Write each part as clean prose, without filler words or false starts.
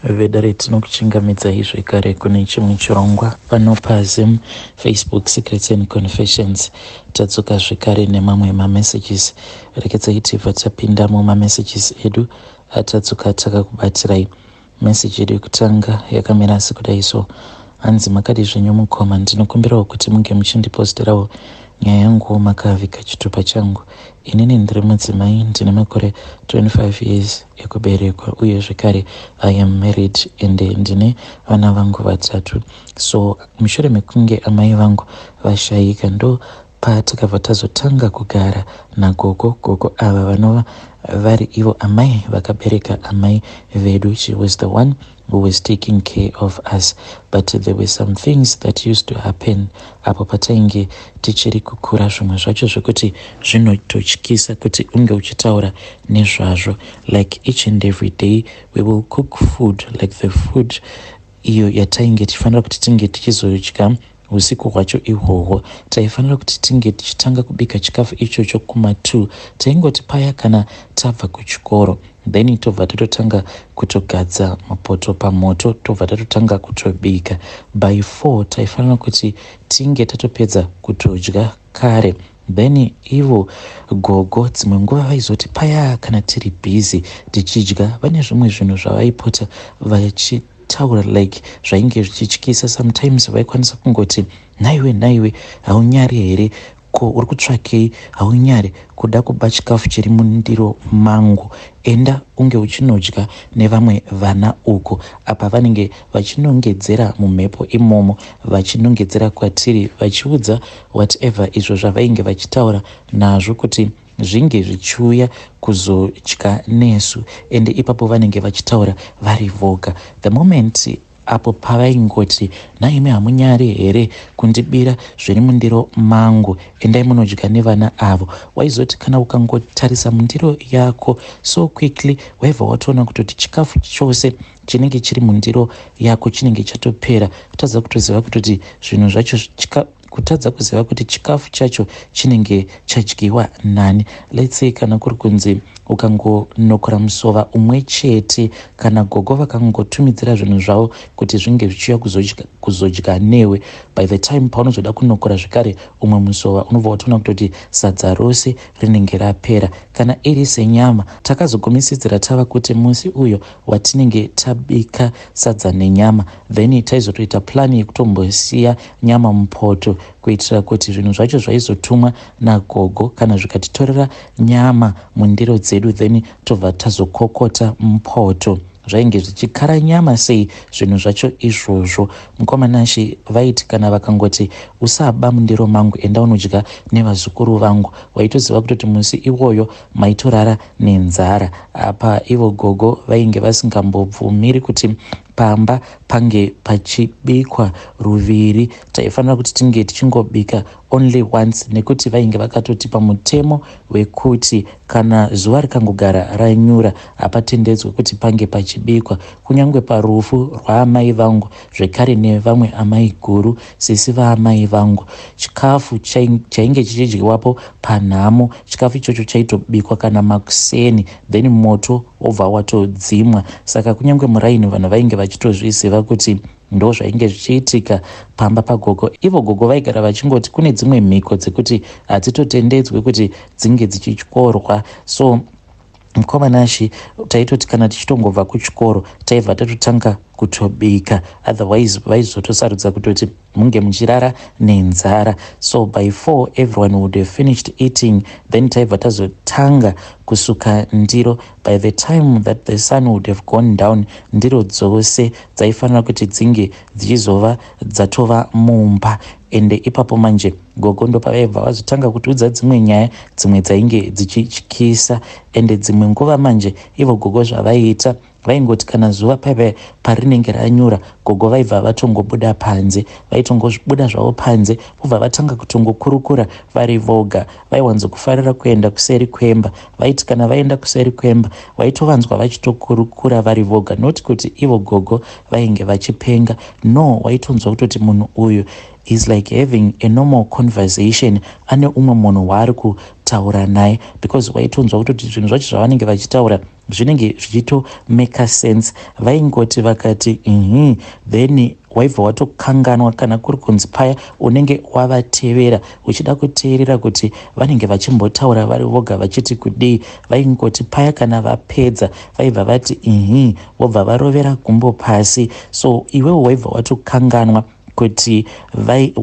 Vedare, tinokuchingamidzai zvekare kune chimwe chirongwa pano paZim Facebook Secrets and Confessions. Tadzoka zvekare nemamwe mamessages. Rekedzai tibva tapinda mumamessages edu atadzoka takakubatirai. Message yedu yekutanga yakamira sekudai so: hanzi, "Makadi zvenyu mukoma? Ndinokumbirawo kuti munge muchindiposterawo nyaya yangu makavika chitupa changu. Inini ndiri mudzimai, ndine makore 25 years ekuberekwa, uye zvekare I am married and ndine vana vangu vatatu. So mushure mekunge amai vangu vashayika, ndo patakabva tazotanga kugara nagogo. Gogo ava vanova vari ivo amai vakabereka amai vedu. She was the one who was taking care of us, but there were some things that used to happen apo patainge tichiri kukura, zvimwe zvacho zvekuti zvinototyisa kuti unge uchitaura nezvazvo. Like each and every day we will cook food, like the food iyo yatainge tichifanira kuti tinge tichizodya usiku hwacho ihwohwo. Taifanira kuti tinge tichitanga kubika chikafu ichocho kuma2. Taingoti paya kana tabva kuchikoro, then tobva tatotanga kutogadza mapoto pamoto, tobva tatotanga kutobika. By 4 taifanira kuti tinge tatopedza kutodya kare. Then ivo gogo dzimwe nguva vaizoti paya kana tiri busy tichidya, vane zvimwe zvinhu zvavaipota vachitaura, like zvainge zvichityisa. Sometimes vaikwanisa kungoti, 'Nhaiwe, nhaiwe, haunyari here? Ko uri kutsvakei? Haunyari kuda kuba chikafu chiri mundiro mangu? Enda unge uchinodya nevamwe vana uko.' Apa vanenge vachinongedzera mumhepo imomo, vachinongedzera kwatiri, vachiudza whatever izvo zvavainge vachitaura nazvo kuti zvinge zvichiuya kuzodya nesu. Ende ipapo vanenge vachitaura vari voga. The moment apo pavaingoti, 'Nhaimi, hamunyari here kundibira zviri mundiro mangu? Endai munodya nevana avo,' waizoti kana ukangotarisa mundiro yako so quickly, waibva watoona kutoti chikafu chose chinenge chiri mundiro yako chinenge chatopera. Kutadza kutoziva kutoti zvinhu zvacho, kutadza kuziva kuti chikafu chacho chinenge chadyiwa nani. Let's say kana kuri kunzi ukangonokora musova umwe chete, kana gogo vakangotumidzira zvinhu zvavo kuti zvinge zvichiuya kuzodya newe, by the time paunozoda kunokora zvekare umwe musova, unobva watoona kutoti sadza rose rinenge rapera. Kana iri senyama, takazogumisidzira tava kuti musi uyo watinenge tabika sadza nenyama, then taizotoita plan yekutombosiya nyama mupoto, kuitira kuti zvinhu zvacho zvaizotumwa nagogo kana zvikatitorera nyama mundiro dzedu, then tobva tazokokota mupoto. Zvainge zvichikara nyama sei zvinhu zvacho izvozvo, mukoma Nashe. Vaiti kana vakangoti, 'Usaba mundiro mangu, enda unodya nevazukuru vangu,' waitoziva kutoti musi iwoyo maitorara nenzara. Apa ivo gogo vainge vasingambobvumiri kuti pamba pange pachibikwa ruviri. Taifanira kuti tinge tichingobika only once, nekuti vainge vakatotipa mutemo wekuti kana zuva rikangogara ranyura, hapatendedzwe kuti pange pachibikwa. Kunyange parufu rwaamai vangu zvekare nevamwe amai guru, sisi vaamai vangu, chikafu chainge chichidyiwapo panhamo, chikafu ichocho chaitobikwa kana makuseni, then moto wobva watodzimwa. Saka kunyange muraini vanhu vainge vachitozviziva kuti ndo zvainge zvichiitika pamba pagogo. Ivo gogo vaigara vachingoti kune dzimwe mhiko dzekuti hadzitotendedzwe kuti dzinge dzichityorwa. So mukoma Nashe, taitoti kana tichitongobva kuchikoro, taibva tatotanga kutobika, otherwise vaizotosarudza kutoti munge muchirara nenzara. So by 4 everyone would have finished eating, then taibva tazotanga kusuka ndiro. By the time that the sun would have gone down, ndiro dzose dzaifanira kuti dzinge dzichizova dzatova mumba. Ende ipapo manje gogo ndopavaibva vazotanga kutiudza dzimwe nyaya, dzimwe dzainge dzichityisa. Ende dzimwe nguva manje ivo gogo zvavaiita, vaingoti kana zuva paipa parinenge ranyura, gogo vaibva vatongobuda panze. Vaitongobuda zvavo panze, vobva vatanga kutongokurukura vari voga. Vaiwanzokufarira kuenda kuseri kwemba. Vaiti kana vaenda kuseri kwemba, vaitovanzwa vachitokurukura vari voga. Noti kuti ivo gogo vainge vachipenga, no. Waitonzwa kutoti munhu uyu is like having a normal conversation, ane umwe munhu waari kutaura naye, because waitonzwa kutoti zvinhu zvacho zvavanenge vachitaura Zvinenge zvichitomeka sense. Vaingoti vakati then waibva watokanganwa. Kana kuri kunzi paya unenge wavatevera uchida kuteerera kuti vanenge vachimbotaura vari voga vachiti kudii, vaingoti paya kana vapedza vaibva vati vobva varovera gumbo pasi. So iwewo waibva watokanganwa kuti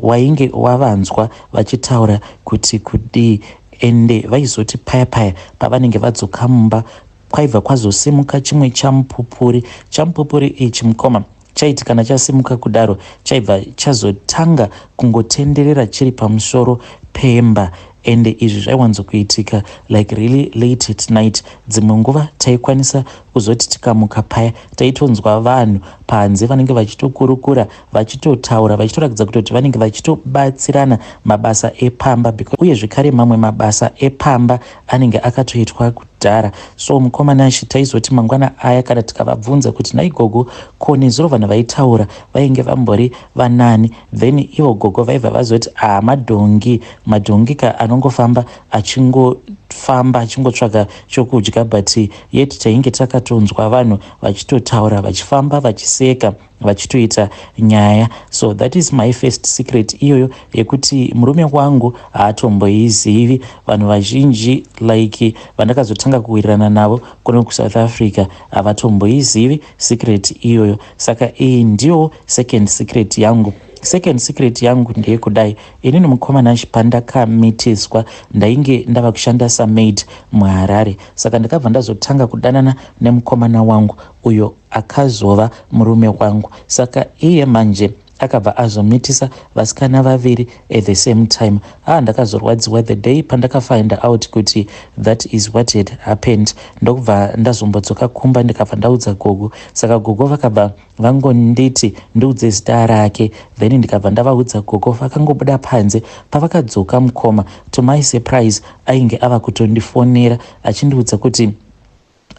wainge wavanzwa vachitaura kuti kudii. Ende vaizoti paya paya pavanenge vadzoka mumba, kwaibva kwazosimuka chimwe chamupupuri. Chamupupuri ichi, mukoma, chaiti kana chasimuka kudaro, chaibva chazotanga kungotenderera chiri pamusoro pemba. Ende izvi zvaiwanzokuitika like really late at night. Dzimwe nguva taikwanisa kuzoti tikamuka paya, taitonzwa vanhu panze vanenge vachitokurukura, vachitotaura, vachitoratidza kutoti vanenge vachitobatsirana mabasa epamba. Uye zvekare mamwe mabasa epamba anenge akatoitwa kudhara. So mukoma Nashi, taizoti mangwana aya kana tikavabvunza kuti, "Nhai gogo, ko nezuro vanhu vaitaura vainge vambori vanani?" Then ivo gogo vaibva vazoti, "Ah, madhongi, madhongi ka, anongofamba, achingofamba, achingotsvaga chokudya." But yet tainge takatonzwa vanhu vachitotaura, vachifamba, vachiseka, vachitoita nyaya. So that is my first secret iyoyo yekuti murume wangu haatomboizivi. Vanhu vazhinji like vandakazotanga kuwirirana navo kuno kuSouth Africa havatomboizivi secret iyoyo. Saka iyi ndiyo second secret yangu. Second secret yangu ndeyekudai: inini, mukoma Nashi, pandakamitiswa, ndainge ndava kushanda samaid muHarare. Saka ndakabva ndazotanga kudanana nemukomana wangu uyo akazova murume wangu. Saka iye manje akabva azomitisa vasikana vaviri at the same time. Ah, ndakazorwadziwa the day pandakafind out kuti that is what had happened. Ndokubva ndazombodzoka kumba, ndikabva ndaudza gogo. Saka gogo vakabva vangonditi ndiudze zita rake. Then ndikabva ndavaudza. Gogo vakangobuda panze. Pavakadzoka, mukoma, to my surprise ainge ava kutondifonera achindiudza kuti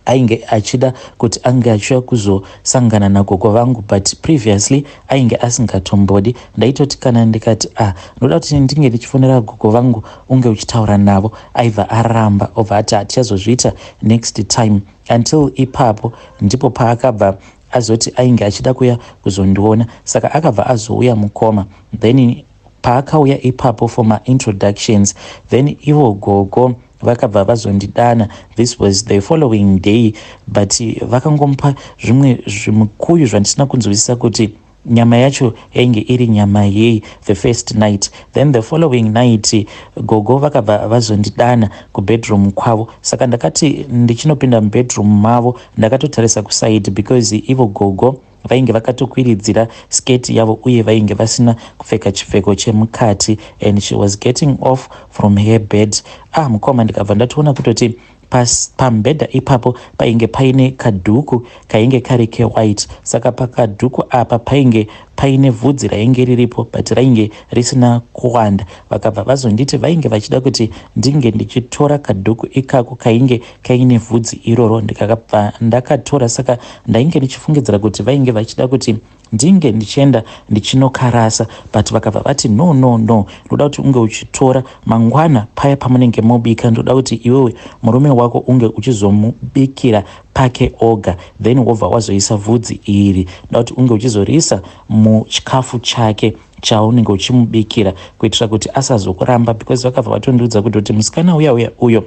ainge achida kuti ange achiuya kuzosangana nagogo vangu, but previously ainge asingatombodi. Ndaitoti kana ndikati, "Ah, ndoda kuti ndinge ndichifonera gogo vangu, unge uchitaura navo," aibva aramba, obva ati hatichazozviita next time. Until ipapo ndipo paakabva azoti ainge achida kuya kuzondiona. Saka akabva azouya, mukoma. Then paakauya ipapo for maintroductions, then ivo gogo vakabva vazondidana. This was the following day, but vakangomupa zvimwe zvimukuyu zvandisina kunzwisisa kuti nyama yacho yainge iri nyama yei the first night. Then the following night gogo vakabva vazondidana kubedroom kwavo. Saka ndakati ndichinopinda mubedroom mavo, ndakatotarisa kuside because ivo gogo vainge vakatokwiridzira sketi yavo uye vainge vasina kupfeka chipfeko chemukati, and she was getting off from her bed. Ah, mukoma, ndikabva ndatoona kutoti pamubhedha ipapo painge paine kadhuku kainge kari kewhite. Saka pakadhuku apa painge paine vhudzi rainge riripo, but rainge risina kuwanda. Vakabva vazonditi vainge vachida kuti ndinge ndichitora kadhuku ikako kainge kaine vhudzi iroro. Ndikabva ndakatora. Saka ndainge ndichifungidzira kuti vainge vachida kuti ndinge ndichienda ndichinokarasa, but vakabva vati, "No, no, no, ndoda kuti unge uchitora mangwana paya pamunenge mobika. Ndoda kuti iwewe murume wako unge uchizomubikira pake oga, then wobva wazoisa vhudzi iri. Ndoda kuti unge uchizoriisa muchikafu chake chaunenge uchimubikira kuitira kuti asazokuramba," because vakabva vatondiudza kuti musikana uya uya uyo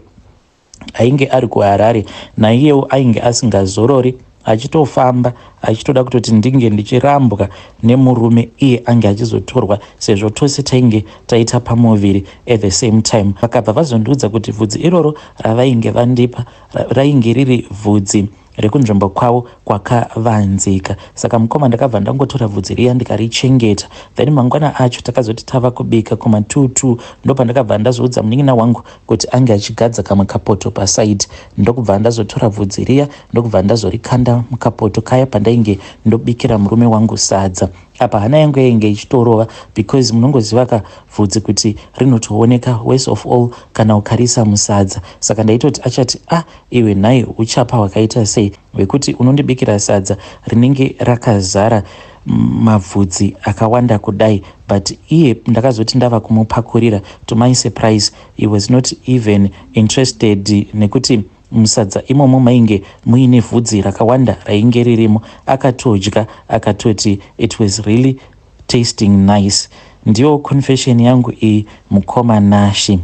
ainge ari kuHarare naiyewo ainge asingazorori, achitofamba achitoda kutoti ndinge ndichirambwa nemurume, iye ange achizotorwa, sezvo tose tainge taita pamuviri at the same time. Vakabva vazondiudza kuti bvudzi iroro ravainge vandipa rainge riri bvudzi rekunzvimbo kwavo kwakavanzika. Saka mukoma, ndakabva ndangotora bvudzi riya ndikarichengeta. Then mangwana acho takazoti tava kubika kuma22, ndopandakabva ndazoudza munin'ina wangu kuti ange achigadza kamwe kapoto paside. Ndokubva ndazotora bvudzi riya, ndokubva ndazorikanda mukapoto kaya pandainge ndobikira murume wangu sadza. Apa hana yangu yainge ichitorova because munongoziva kabvudzi kuti rinotooneka, worst of all kana ukarisa musadza. Saka ndaitoti achati, "Ah, iwe nhai, uchapa hwakaita sei hwekuti unondibikira sadza rinenge rakazara mabvudzi akawanda kudai?" But iye ndakazoti ndava kumupakurira, to my surprise he was not even interested nekuti Musadza imomo mainge muine vhudzi rakawanda rainge ririmo. Akatodya akatoti it was really tasting nice. Ndiyo confession yangu iyi, mukoma Nashi.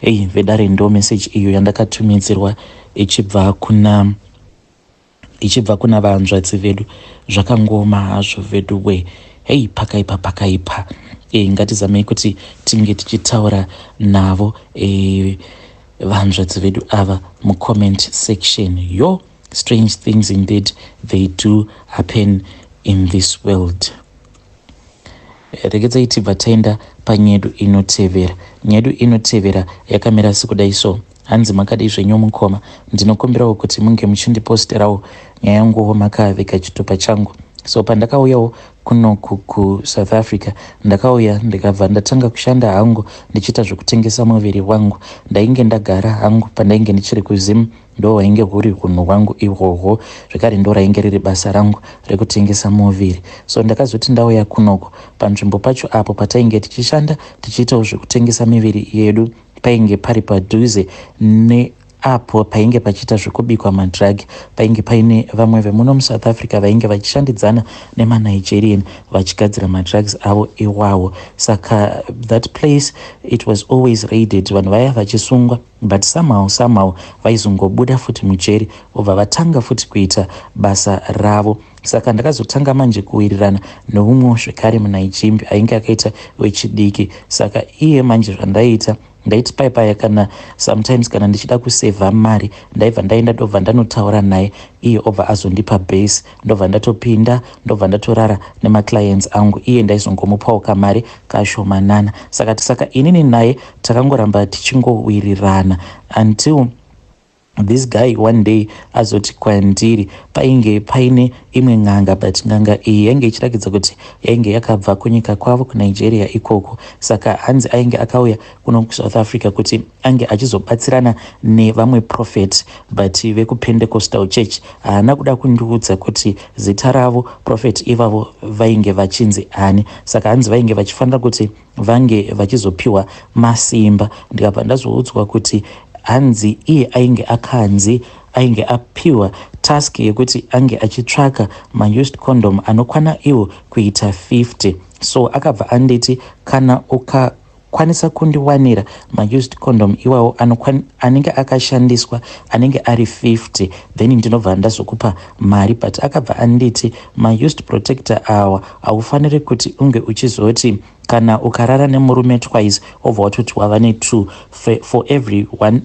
Ei vedare, ndo message iyo yandakatumidzirwa ichibva kuna vanzvadzi vedu. Zvakangoma hazvo vedu we. Hei, pakaipa, pakaipa. Ngatizamei kuti tinge tichitaura navo vanzvadzi vedu ava mucomment section. Yo, strange things indeed, they do happen in this world. Regedzai tibva taenda panyedu inotevera. Nyedu inotevera yakamira sekudai so. Hanzi, "Makadii zvenyu mukoma? Ndinokumbirawo kuti munge muchindiposterawo nyaya yanguwo makavega chitupa changu. So pandakauyawo kunoku kuSouth Africa, ndakauya ndikabva ndatanga kushanda hangu ndichiita zvekutengesa muviri wangu. Ndainge ndagara hangu pandainge ndichiri kuZim, ndo hwainge huri unhu hwangu ihwohwo zvekare, ndo rainge riri basa rangu rekutengesa muviri. So ndakazoti ndauya kunoko, panzvimbo pacho apo patainge tichishanda tichiitawo zvekutengesa miviri yedu, painge pari padhuze neapo painge pachiita zvekubikwa madrug. Painge paine vamwe vemuno muSouth Africa vainge vachishandidzana nemaNigerian vachigadzira madrugs avo iwawo. Saka that place, it was always raided, vanhu vaya vachisungwa, but somehow somehow vaizongobuda futi mujeri, vobva vatanga futi kuita basa ravo. Saka ndakazotanga manje kuwirirana neumwewo zvekare muNaijimbi ainge akaita wechidiki. Saka iye manje, zvandaiita, ndaiti paipaya kana sometimes kana ndichida kusevha mari, ndaibva ndaenda, ndobva ndanotaura naye, iye obva azondipa base, ndobva ndatopinda, ndobva ndatorara nemaclients angu. Iye ndaizongomupawo kamari kashomanana. Saka inini naye takangoramba tichingowirirana until this guy one day azoti kwandiri, painge paine imwe n'anga, but n'anga iyi yainge ichiratidza kuti yainge yakabva kunyika kwavo kuNigeria ikoko. Saka hanzi ainge akauya kuno kuSouth Africa kuti ange achizobatsirana nevamwe prophet, but vekuPentecostal Church. Haana kuda kundiudza kuti zita ravo prophet ivavo vainge vachinzi ani. Saka hanzi vainge vachifanira kuti vange vachizopiwa masimba. Ndikabva ndazoudzwa kuti hanzi iye ainge akanzi ainge apiwa task yekuti ange achitsvaka maused condom anokwana iwo kuita 50. So akabva anditi, kana ukakwanisa kundiwanira maused condom iwawo anenge akashandiswa, anenge ari 50, then ndinobva ndazokupa mari. But akabva anditi maused protector awa haufaniri kuti unge uchizoti kana ukarara nemurume twice, obva watoti wava ne2.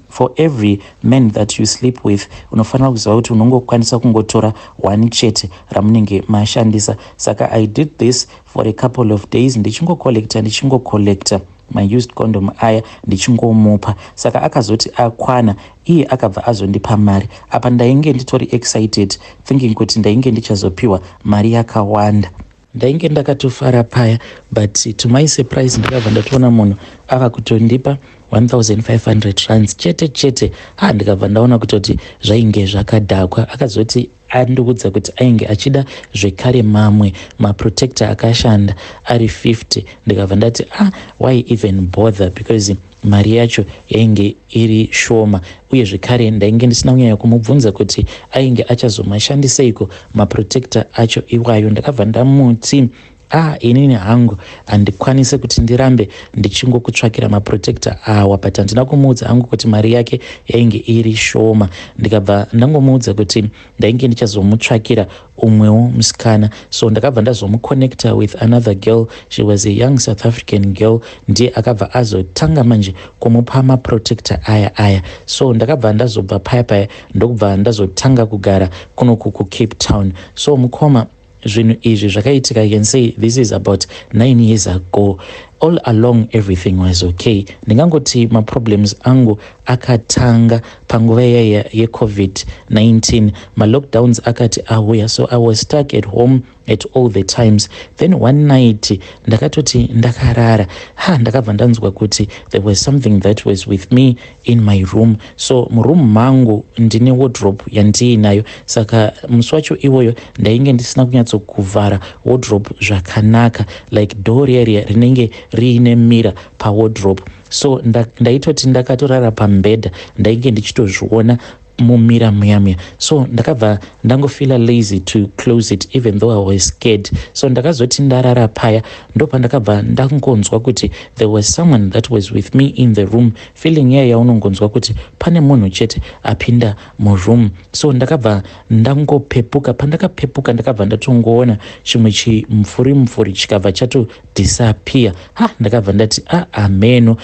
For every man that you sleep with, unofanira kuziva kuti unongokwanisa kungotora one chete ramunenge mashandisa. Saka I did this for a couple of days, ndichingocollecta, ndichingocollecta maused condom aya, ndichingomupa. Saka akazoti akwana, iye akabva azondipa mari. Apa ndainge nditori excited, thinking kuti ndainge ndichazopiwa mari yakawanda. Ndainge ndakatofara paya, but to my surprise ndakabva ndatoona munhu ava kutondipa 1500 rands chete chete. Ha, ndikabva ndaona kutoti zvainge zvakadhakwa. Akazoti andiudza kuti ainge achida zvekare mamwe maprotector akashanda ari 50. Ndikabva ndati, "Ah, why even bother?" because mari yacho yainge iri shoma, uye zvekare ndainge ndisina kunyanya kumubvunza kuti ainge achazomashandiseiko maprotector acho iwayo. Ndakabva ndamuti, "Ah, inini hangu handikwanisi kuti ndirambe ndichingokutsvakira maprotector awa." But handina kumuudza hangu kuti mari yake yainge iri shoma. Ndikabva ndangomuudza kuti ndainge ndichazomutsvakira umwewo musikana. So ndakabva ndazomuconnecta with another girl. She was a young South African girl. Ndiye akabva azotanga manje kumupa maprotector aya aya. So ndakabva ndazobva paya paya, ndokubva ndazotanga kugara kunoku kuCape Town. So mukoma, zvinhu izvi zvakaitika, you can say this is about 9 years ago. All along everything was okay. Ndingangoti maproblems angu akatanga panguva iyaya yeCOVID-19. Malockdowns akati auya, so I was stuck at home at all the times. Then one night ndakatoti ndakarara, ha, ndakabva ndanzwa kuti there was something that was with me in my room. So muroom mangu ndine wardrobe yandiinayo. Saka musi wacho iwoyo ndainge ndisina kunyatsokuvhara wardrobe zvakanaka, like door riya riya rinenge Riine mirror pawardrobe, so ndaitoti ndakatorara pambedha, ndainge ndichitozviona mumirror muya muya. So ndakabva ndangofeela lazy to close it, even though I was scared. So ndakazoti ndarara paya, ndopandakabva ndangonzwa kuti there was someone that was with me in the room. Feeling iya yaunongonzwa kuti pane munhu chete apinda muroom. So ndakabva ndangopepuka. Pandakapepuka, ndakabva ndatongoona chimwe chimupfuri mupfuri chikabva chatodisappear. Ha, ndakabva ndati, "A, ah, ameno."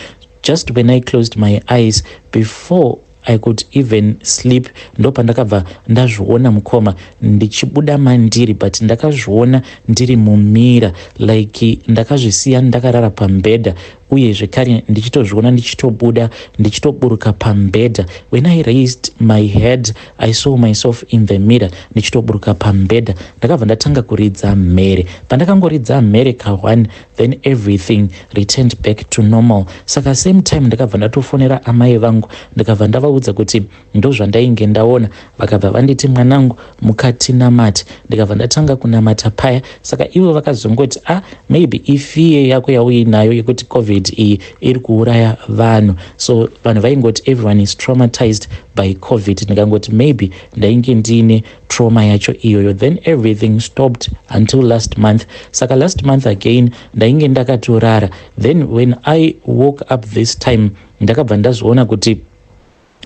Just when I closed my eyes, before I could even sleep, ndopandakabva ndazviona, mukoma, ndichibuda mandiri, but ndakazviona ndiri mumirror, like ndakazvisiya ndakarara pambedha, uye zvekare ndichitozviona ndichitobuda, ndichitoburuka pambedha. When I raised my head, I saw myself in the mirror ndichitoburuka pambedha. Ndakabva ndatanga kuridza mhere. Pandakangoridza mhere ka1, then everything returned back to normal. Saka same time ndakabva ndatofonera amai vangu, ndikabva ndavaudza kuti ndozvandainge ndaona. Vakabva vanditi, "Mwanangu, mukati namati." Ndikabva ndatanga kunamata paya. Saka ivo vakazongoti, "Ah, maybe ifear yako yauinayo yekuti COVID iyi iri kuuraya vanhu." So vanhu vaingoti everyone is traumatized by COVID. Ndikangoti maybe ndainge ndiine trauma yacho iyoyo. Then everything stopped until last month. Saka last month again ndainge ndakatorara. Then when I woke up this time, ndakabva ndazoona kuti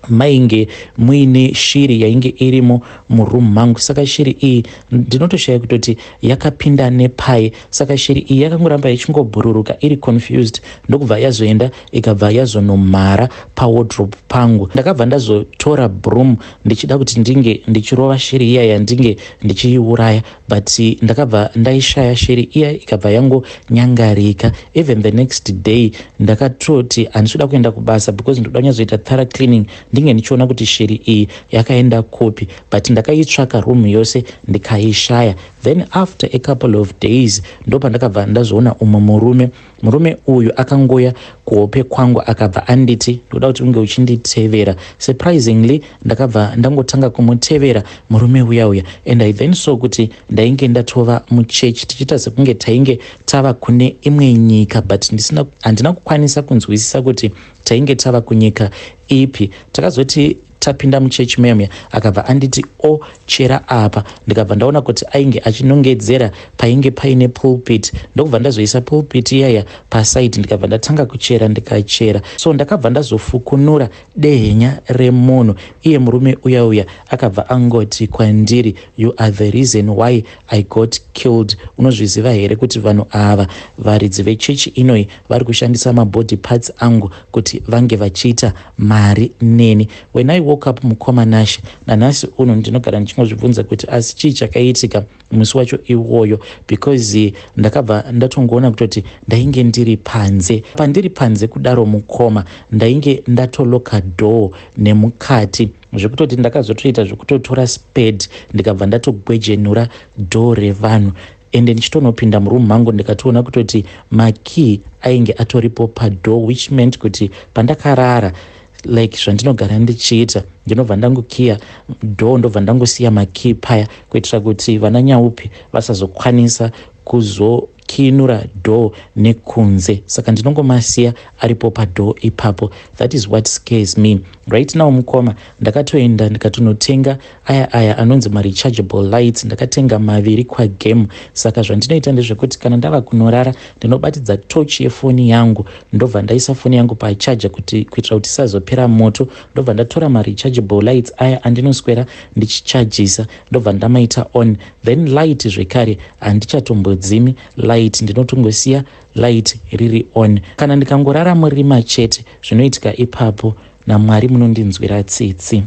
mainge muine shiri yainge irimo muroom mangu. Saka shiri iyi ndinotoshaya kutoti yakapinda nepai. Saka shiri iyi yakangoramba ichingobhururuka iri confused, ndokubva yazoenda, ikabva yazonomhara pawardrobe pangu. Ndakabva ndazotora broom ndichida kuti ndinge ndichirova shiri iya yandinge ndichiiuraya, but ndakabva ndaishaya shiri iya, ikabva yangonyangarika. Even the next day ndakatoti handisi kuenda kubasa because ndoda kunyatsoita thorough cleaning, ndinge ndichiona kuti shiri iyi yakaenda kupi, but ndakaitsvaka room yose ndikaishaya. Then after a couple of days ndopandakabva ndazoona umwe murume. Murume uyu akangoya kuhope kwangu, akabva anditi, "Ndoda kuti unge uchinditevera." Surprisingly, ndakabva ndangotanga kumutevera murume uya uya, and I then saw kuti ndainge ndatova muchechi, tichiita sekunge tainge tava kune imwe nyika, but handina kukwanisa kunzwisisa kuti tainge tava kunyika ipi. Takazoti tapinda muchechi memuya, akabva anditi, "O, chera apa." Ndikabva ndaona kuti ainge achinongedzera painge paine pulpit, ndokubva ndazoisa pulpit iyaya paside, ndikabva ndatanga kuchera. Ndikachera, so ndakabva ndazofukunura dehenya remunhu. Iye murume uya uya akabva angoti kwandiri, "You are the reason why I got killed. Unozviziva here kuti vanhu ava, varidzi vechechi inoi, vari kushandisa mabody parts angu kuti vange vachiita mari neni?" When I woke up, mukoma Nashe, nanhasi uno ndinogara ndichingozvibvunza kuti asi chii chakaitika musi wacho iwoyo, because ndakabva ndatongoona kutoti ndainge ndiri panze. Pandiri panze kudaro, mukoma, ndainge ndatoloka door nemukati, zvekutoti ndakazotoita zvekutotora spade, ndikabva ndatogwejenura door revanhu. Ende ndichitonopinda muroom mangu, ndikatoona kutoti makey ainge atoripo padoor, which meant kuti pandakarara, like zvandinogara ndichiita, ndinobva ndangokiya door, ndobva ndangosiya makey paya kuitira kuti vana nyaupi vasazokwanisa kuzokinura door nekunze. Saka ndinongomasiya aripo padoor ipapo. That is what scares me right now, mukoma. Ndakatoenda ndikatonotenga aya aya anonzi marechargeable lights. Ndakatenga maviri kwagame. Saka zvandinoita ndezvekuti kana ndava kunorara, ndinobatidza torch yefoni yangu, ndobva ndaisa foni yangu pacharger kuti kuitira kuti isazopera moto, ndobva ndatora marechargeable lights aya andinoswera ndichichajisa, ndobva ndamaita on. Then light zvekare handichatombodzimi light, ndinotongosiya light riri on. Kana ndikangorara murima chete, zvinoitika ipapo, naMwari munondinzwira tsitsi.